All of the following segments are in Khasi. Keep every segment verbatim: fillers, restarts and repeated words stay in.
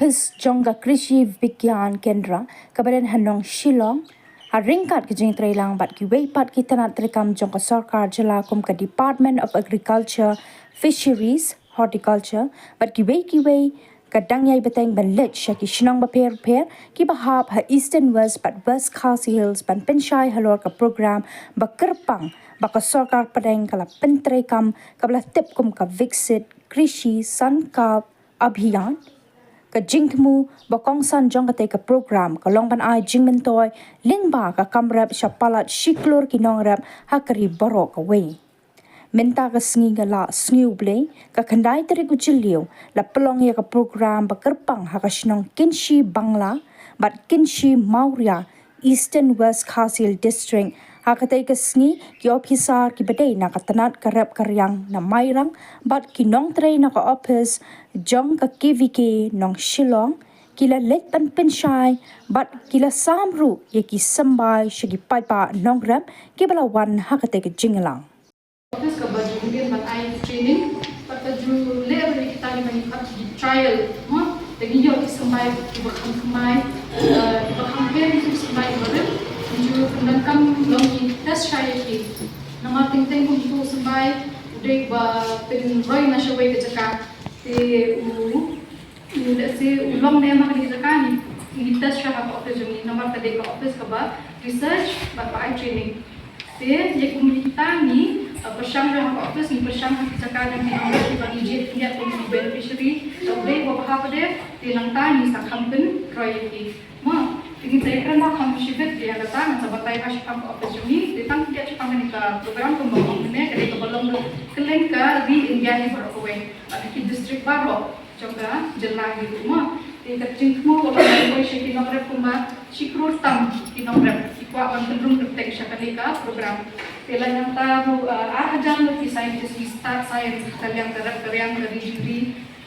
ophis jong ka Krishi Vigyan Kendra kaba don ha Nongshillong, ha ryngkat ka jingtreilang bad kiwei pat ki tnat treikam jong ka sorkar jylla kum ka Department of Agriculture, Fisheries, Horticulture bad kiwei kiwei, ka dang ïai bteng ban leit sha ki shnong bapher bapher kiba hap ha Eastern West bad West Khasi Hills ban pynshai halor ka program ba kyrpang ba ka sorkar pdeng ka la pyntreikam, kaba la tip kum ka Viksit Krishi Sankalp Abhiyan. Ka jingthmu ba kongsan jong katei ka program ka long ban ai jingmyntoi lyngba ka kam rep sha palat shi klur ki nongrep ha ka ri baroh kawei. Mynta ka sngi ka la sngi U Blei, ka khyndai tarik u Jylliew, la pynlong ïa ka program ba kyrpang ha ka shnong Kynshi Bangla bad Kynshi Mawria, Eastern West Khasi Hills District. Ha katei ka sngi, ki ophisar kiba dei na ka tnat ka rep ka riang na Mairang bad ki nongtrei na ka ophis jong ka K V K Nongshillong ki la leit ban pynshai bad ki la sam ruh ïa ki symbai sha ki paidbah nongrep kiba la wan ha katei ka jingïalang. Ophis kaba ju mih ban ai training, bad ka ju leh ruh ïa kita kiba ngi khot ki trial, mo, te ngi ïoh ki symbai kiba kham thymmai, eh, kiba kham pher ki symbai kiba rim, ngi ju pyndonkam long ki test shai ïa ki. Namar teng teng kum kitu ki symbai u dei ba pynroi na shawei ka jaka, te u u, let's say, u long ne em ha kane ka jaka, ngi, ngi test shwa ha ka office jong ngi, namar ka dei ka office kaba research bad ba ai training. Te ïa kum kita ngi, uh, pyrshang shwa ha ka office, ngi pyrshang ha ki jaka jong ki nongrep kiba ngi jied khyndiat kum ki beneficiary, te u dei uba bha pat de, te nangta ngi sa kham pynroi ïa ki. Mo, te ngin sa ïakren ba kham shibit ïa kata, ngan sa batai ba shaphang ka office jong ngi, te tang khyndiat shaphang kane ka program kumba ong mynne, ka dei kaba long kylleng ka ri India hi baroh kawei, bad ha ki district baroh jong ka jylla hi ruh, mo. Te ka jingthmu kaba ngi poi sha ki nongrep kumba shi klur tam ki nongrep ki kwah ban pynrung kyrteng sha kane ka program. Te la nangta ruh, uh, ar hajar ngut ki scientist, ki stad science, ka liang ka rep ka riang ka ri jong ri,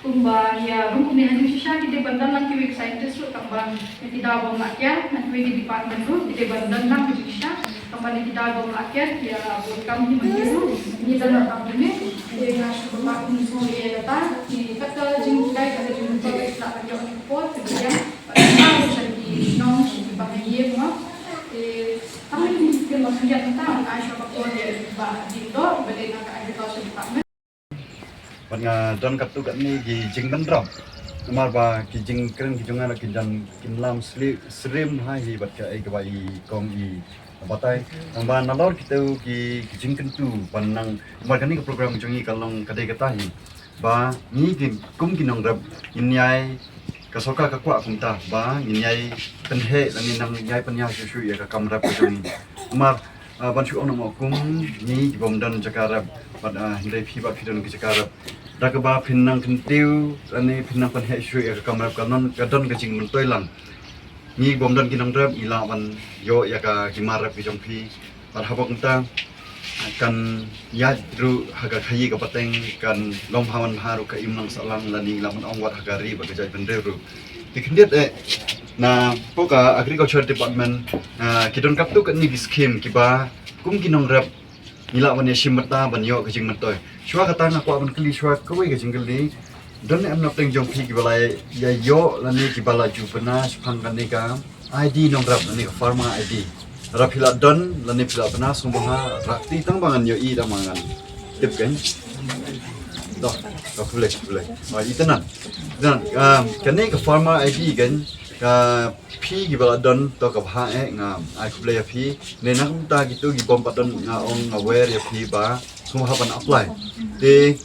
kumba ïa rung kumne ha jingshisha ki dei ban don lang kiwei ki scientist ruh tang ban ïa ki daw bym lah kiar, na kiwei ki department ruh ki dei ban don lang ha jingshisha. Tang ban ïa ki daw bym lah kiar, ïa bun kam hi mynta ruh ngi don lang tang kumne. Te nga shu ba kum sngewbha ïa kata, ki kat ka jinghikai, kat ka jingmyntoi, ki lah ban ïoh ïa ka por, ki biang, bad ki lah sha ki shnong, sha ki ba ha ïing, mo. Te tang ïa ki kin ba khyndiat mynta, nga ai shuwa ka por ïa i Bah Diengdoh, ba dei na ka Agriculture Department. Bad nga don katto katne ki jingbynrap. Namar ba ki jingkren ki jong nga ki don kin lam sli-, syriem ha hi bad kaei kaba i kong i batai. Tang ba nalor kito ki, ki jingkyntu ban nang, namar kane ka program jong ngi ka long ka dei kata hi. Ba ngi ki, kum ki nongrep, ngin ïai, ka sorkar ka kwah kumta ba ngin ïai pynheh lane nang ïai pynïar shuh shuh ïa ka kam rep ka jong ngi. Namar, ah, ban shu ong, namar kum ngi ki bym don jaka rep, bad, ah, hynrei phi ba phi don ki jaka rep, da kaba phin nang kyntiew lane phin nang pynheh shuh ïa ka kam rep, ka don, ka don ka jingmyntoi lang. Ngi bym don ki nongrep ngi lah ban ïoh ïa ka ki mar rep ki jong phi. Bad haba kumta kan ïaid ruh ha ka khaïi ka pateng, kan long bha man bha ruh ka imlang sahlang, lane lah ban ong wat ha ka ri bad ka jaitbynriew ruh. Te khyndiat eh, na poh ka Agriculture Department, ah, ki don katto katne ki scheme kiba kum ki nongrep ngi lah ban ïashim bynta ban ïoh ka jingmyntoi. Shuwa kata nga kwah ban kylli shuwa kawei ka jingkylli. Don ne em na pdeng jong phi kiba la ïa ïoh lane kiba la ju bna shaphang kane ka I D nongrep lane ka farmer I D? Lada phi la don lane phi la bna, sngewbha rah kti tang ba ngan ïohi, tang ba ngan tip kein. Doh, ka pule, pule. Oh, ita nan. Ita nan, um, kane ka farmer I D kein, ka phi kiba la don to ka bha eh, nga ai khublei ïa phi. Ne na ka bynta kito ki bym pat don, nga ong, nga wer ïa phi ba sngewbha ban apply. Te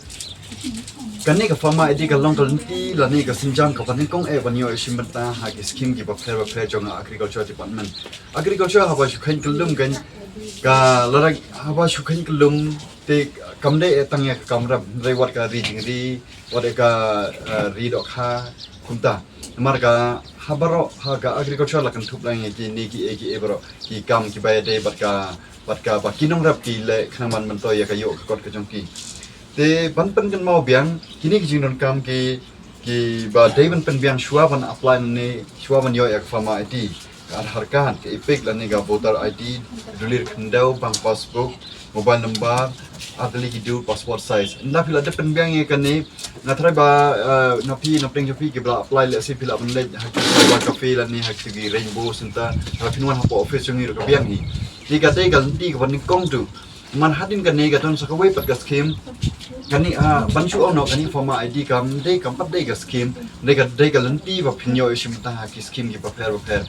kane ka farmer I D ka long ka lynti lane ka sienjam kaba nyngkong eh ban ïoh ïashim bynta ha ki scheme kiba pher ba pher jong ka Agriculture Department. Agriculture haba shu kheiñ kyllum kein, ka la rak haba shu kheiñ kyllum te kam dei eh tang ïa ka kam rep, hynrei wat ka ri jingri, wat ïa ka, eh, ri dohkha kumta. Namar ka ha baroh ha ka Agriculture la kynthup lang ïa kine kiei kiei baroh ki kam kiba ïadei bad ka, bad kaba ki nongrep ki leh khnang ban myntoi ïa ka ïoh ka kot ka jong ki. Te ban pynkynmaw biang, kine ki jingdonkam ki, kiba dei ban pynbiang shuwa ban apply ne shuwa ban ïoh ïa ka farmer I D, ka Aadhaar card, ka EPIC lane ka voter I D, dulir khyndew, bank passbook, Mobile number, ar tylli ki dude, passport size. Ynda phi la dep pynbiang ïa kane, nga tharai ba, eh, na phi, na pdeng jong phi kiba la apply, lehse phi la ban leit ha ki cyber cafe lane ha ki Rainbow Center, ha phin wan hapoh office jong ngi ruh ka biang hi. Te ka dei ka lynti kaba nyngkong tu. Man hadien kane ka don sa kawei pat ka scheme. Kane, ah, ban shu ong noh kane form I D kam dei, kam pat dei ka scheme. Dei ka, dei ka lynti ba phin ïoh ïa shi bynta ha ki scheme kiba pher ba pher.